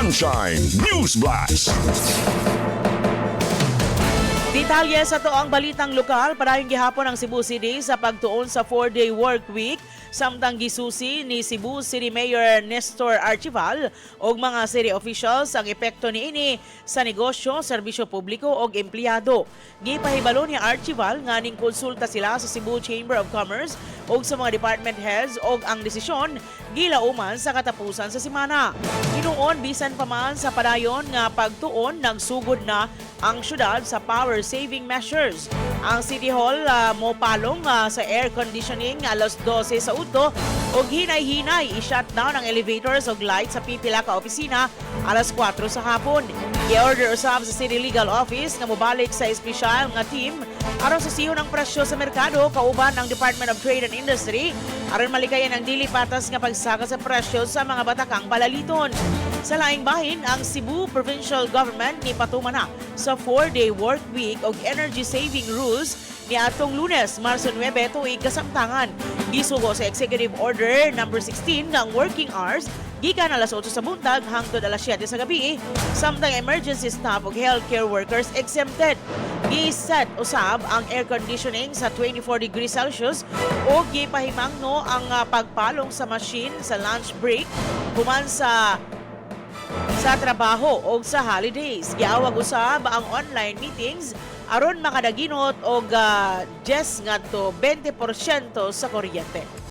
Sunshine News Blast. Detalye sa atoang balitang lokal, padayon gihapon ang Cebu City sa pagtuon sa 4-day work week samtang gisusi ni Cebu City Mayor Nestor Archival og mga city officials ang epekto niini sa negosyo, serbisyo publiko og empleyado. Gipahibalo ni Archival nga ning konsulta sila sa Cebu Chamber of Commerce ug sa mga department heads og ang desisyon gilauman sa katapusan sa semana. Hinuon, bisan pa man sa padayon nga pagtuon, nagsugod na ang syudad sa power saving measures. Ang City Hall mopalong sa air conditioning alas 12 sa udto ug hinay-hinay i-shutdown ang elevators ug lights sa pipila ka opisina alas 4 sa hapon. I-order usab sa City Legal Office nga mobalik sa espesyal nga team aron susihon ang presyo sa merkado kauban ng Department of Trade and Industry aron malikayan ang dili patas nga pagsaka sa presyo sa mga batakang palaliton. Sa laing bahin, ang Cebu Provincial Government ni patuman na sa 4-day work week og energy saving rules ni atong Lunes, Marso 9, tuig kasamtangan. Gisugo sa Executive Order number 16 nga ang working hours gikan alas 8 sa buntag hangtod alas 7 sa gabi, samtang emergency staff ug healthcare workers exempted. Gi-set usab ang air conditioning sa 24 degrees Celsius ug gipahimangno ang pagpalong sa machine sa lunch break, human sa trabaho o sa holidays. Giawag usab ang online meetings aron makadaginot og 10 ngadto 20% sa kuryente.